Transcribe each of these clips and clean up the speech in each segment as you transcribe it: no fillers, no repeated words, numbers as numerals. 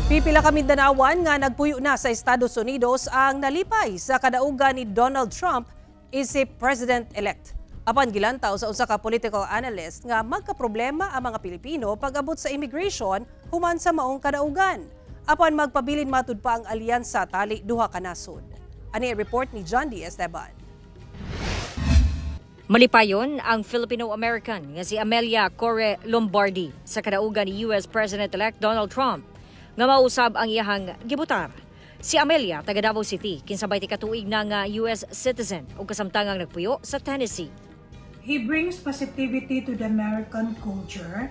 Pipila ka Mindanaoan nga nagpuyo na sa Estados Unidos ang nalipay sa kadaugan ni Donald Trump isip President-elect. Apan gilantaw sa usa ka political analyst nga magkaproblema ang mga Pilipino pag-abot sa immigration human sa maong kadaugan. Apan magpabilin matud pa ang alyansa tali duha ka nasod. Ani report ni John D. Esteban. Malipayon ang Filipino-American nga si Amelia Corre Lombardi sa kadaugan ni US President-elect Donald Trump nga mausab ang iyahang gibutar. Si Amelia, taga Davao City, kinsabay ti katuig na nga US citizen ug kasamtangang nagpuyo sa Tennessee. He brings positivity to the American culture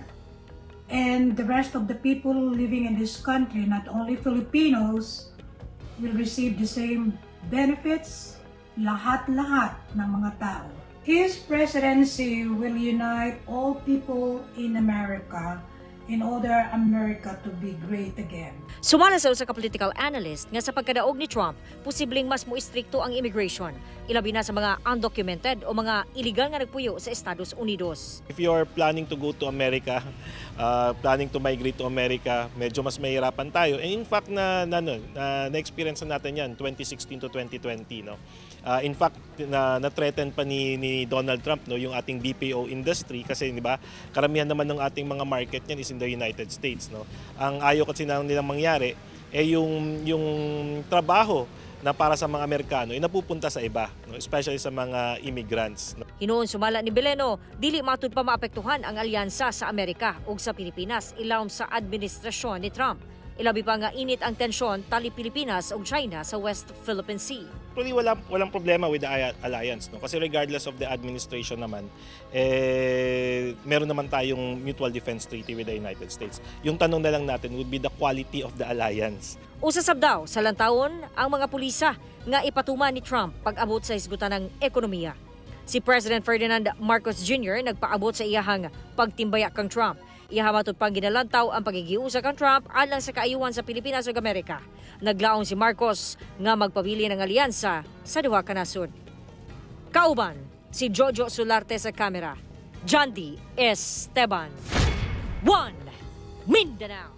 and the rest of the people living in this country, not only Filipinos, will receive the same benefits, lahat-lahat ng mga tao. His presidency will unite all people in America in order America to be great again. Sumala sa usa ka political analyst nga sa pagkadaog ni Trump, posibleng mas moistrikto ang immigration, ilabi na sa mga undocumented o mga illegal nga nagpuyo sa Estados Unidos. If you are planning to go to America, planning to migrate to America, medyo mas mahirapan tayo. And in fact, na, ano, na-experience na natin yan, 2016 to 2020. No? In fact, na-threaten pa ni Donald Trump, no, yung ating BPO industry kasi, di ba, karamihan naman ng ating mga market niyan is in the United States. No? Ang ayaw kasi na nilang mangyari eh yung trabaho na para sa mga Amerikano ay napupunta sa iba, no? Especially sa mga immigrants. No? Hinuon sumala ni Beleno, dili matud pa maapektuhan ang alyansa sa Amerika ug sa Pilipinas ilawom sa administrasyon ni Trump. Ilabi pa nga init ang tensyon tali Pilipinas ug China sa West Philippine Sea. Actually, walang problema with the alliance, no? Kasi regardless of the administration naman, eh, meron naman tayong mutual defense treaty with the United States. Yung tanong na lang natin would be the quality of the alliance. Usa sab daw sa lantawon ang mga pulisa nga ipatuman ni Trump pag-abot sa hisgutan ng ekonomiya. Si President Ferdinand Marcos Jr. nagpaabot sa iyahang pagtimbaya kang Trump. Iyaha matud pang ginalantaw ang pagigiusa kang Trump alang sa kaayuhan sa Pilipinas ug Amerika. Naglaong si Marcos nga magpabili ng alyansa sa duha ka nasod. Kauban si Jojo Solarte sa kamera. John D. Esteban. 1 Mindanao.